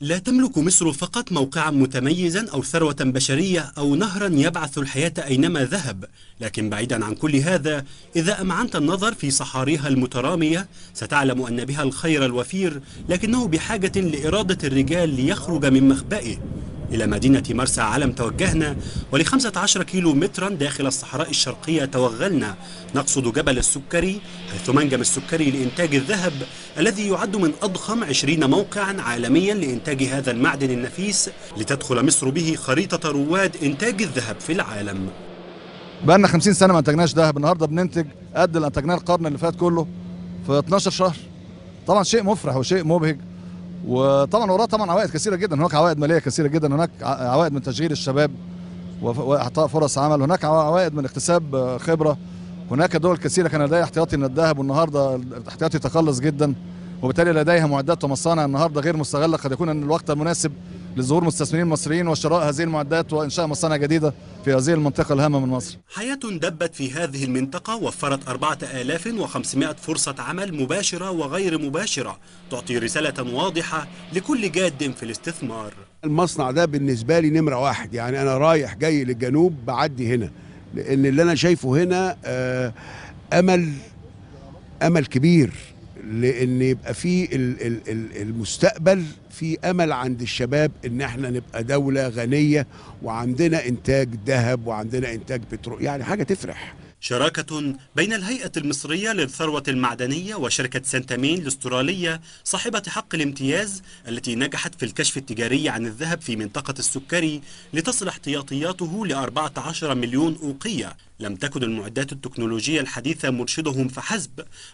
لا تملك مصر فقط موقعا متميزا أو ثروة بشرية أو نهرا يبعث الحياة أينما ذهب، لكن بعيدا عن كل هذا إذا أمعنت النظر في صحاريها المترامية ستعلم أن بها الخير الوفير، لكنه بحاجة لإرادة الرجال ليخرج من مخبئه. إلى مدينة مرسى علم توجهنا، ول15 كيلو مترا داخل الصحراء الشرقية توغلنا، نقصد جبل السكري، حيث منجم السكري لإنتاج الذهب الذي يعد من أضخم 20 موقعا عالميا لإنتاج هذا المعدن النفيس، لتدخل مصر به خريطة رواد إنتاج الذهب في العالم. بقالنا 50 سنة ما انتجناش ذهب، النهارده بننتج قد اللي انتجناه القرن اللي فات كله في 12 شهر. طبعا شيء مفرح وشيء مبهج، وطبعا وراه طبعا عوائد كثيرة جدا، هناك عوائد ماليه كثيرة جدا، هناك عوائد من تشغيل الشباب واعطاء فرص عمل، هناك عوائد من اكتساب خبره، هناك دول كثيرة كان لديها احتياطي من الذهب والنهارده الاحتياطي تقلص جدا، وبالتالي لديها معدات ومصانع النهارده غير مستغله، قد يكون ان الوقت المناسب لظهور مستثمرين مصريين وشراء هذه المعدات وانشاء مصانع جديدة في هذه المنطقة الهامة من مصر. حياة دبت في هذه المنطقة وفرت 4500 فرصة عمل مباشرة وغير مباشرة، تعطي رسالة واضحة لكل جاد في الاستثمار. المصنع ده بالنسبة لي نمره واحد، يعني انا رايح جاي للجنوب بعدي هنا، لان اللي انا شايفه هنا امل كبير، لان يبقى في المستقبل، في امل عند الشباب ان احنا نبقى دولة غنية وعندنا انتاج ذهب وعندنا انتاج بترول، يعني حاجة تفرح. شراكة بين الهيئة المصرية للثروة المعدنية وشركة سنتامين الاسترالية صاحبة حق الامتياز التي نجحت في الكشف التجاري عن الذهب في منطقة السكري لتصل احتياطياته ل14 مليون أوقية. لم تكن المعدات التكنولوجية الحديثة مرشدهم فحسب،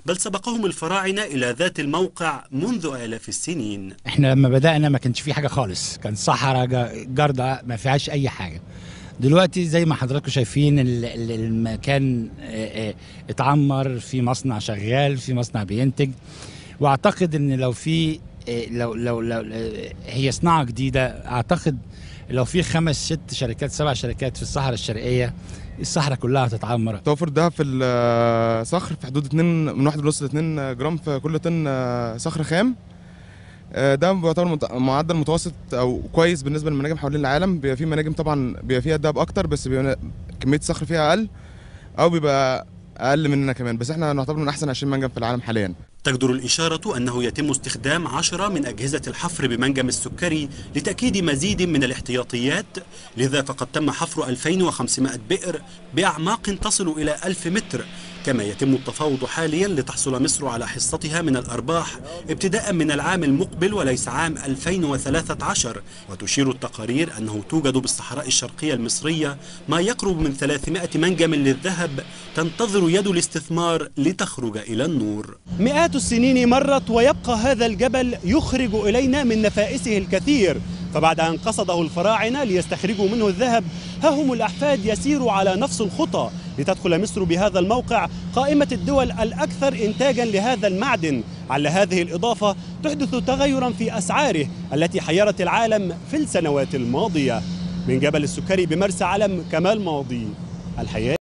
بل سبقهم الفراعنة إلى ذات الموقع منذ آلاف السنين. احنا لما بدأنا ما كانش في حاجة خالص، كان صحراء جردة ما فيهاش أي حاجة. دلوقتي زي ما حضراتكم شايفين المكان اتعمر، في مصنع شغال، في مصنع بينتج، واعتقد ان لو في لو لو لو هي صناعة جديدة، اعتقد لو في 5 6 شركات 7 شركات في الصحراء الشرقية، الصحراء كلها هتتعمر. توفر الذهب في الصخر في حدود 2 من 1.5 ل 2 جرام في كل طن صخر خام. ده بيعتبر معدل متوسط او كويس بالنسبة للمناجم حوالين العالم. بيبقى في مناجم طبعا بيبقى فيها الذهب اكتر، بس بيبقى كمية الصخر فيها اقل او بيبقى اقل مننا كمان، بس احنا نعتبر من احسن 20 منجم في العالم حاليا. تجدر الإشارة أنه يتم استخدام 10 من أجهزة الحفر بمنجم السكري لتأكيد مزيد من الاحتياطيات، لذا فقد تم حفر 2500 بئر بأعماق تصل إلى 1000 متر، كما يتم التفاوض حاليا لتحصل مصر على حصتها من الأرباح ابتداء من العام المقبل وليس عام 2013. وتشير التقارير أنه توجد بالصحراء الشرقية المصرية ما يقرب من 300 منجم للذهب تنتظر يد الاستثمار لتخرج إلى النور. مئات السنين مرت ويبقى هذا الجبل يخرج إلينا من نفائسه الكثير، فبعد أن قصده الفراعنة ليستخرجوا منه الذهب، ها هم الأحفاد يسيروا على نفس الخطى لتدخل مصر بهذا الموقع قائمة الدول الأكثر إنتاجا لهذا المعدن. على هذه الإضافة تحدث تغيرا في أسعاره التي حيرت العالم في السنوات الماضية. من جبل السكري بمرسى علم، كمال ماضي، الحياة.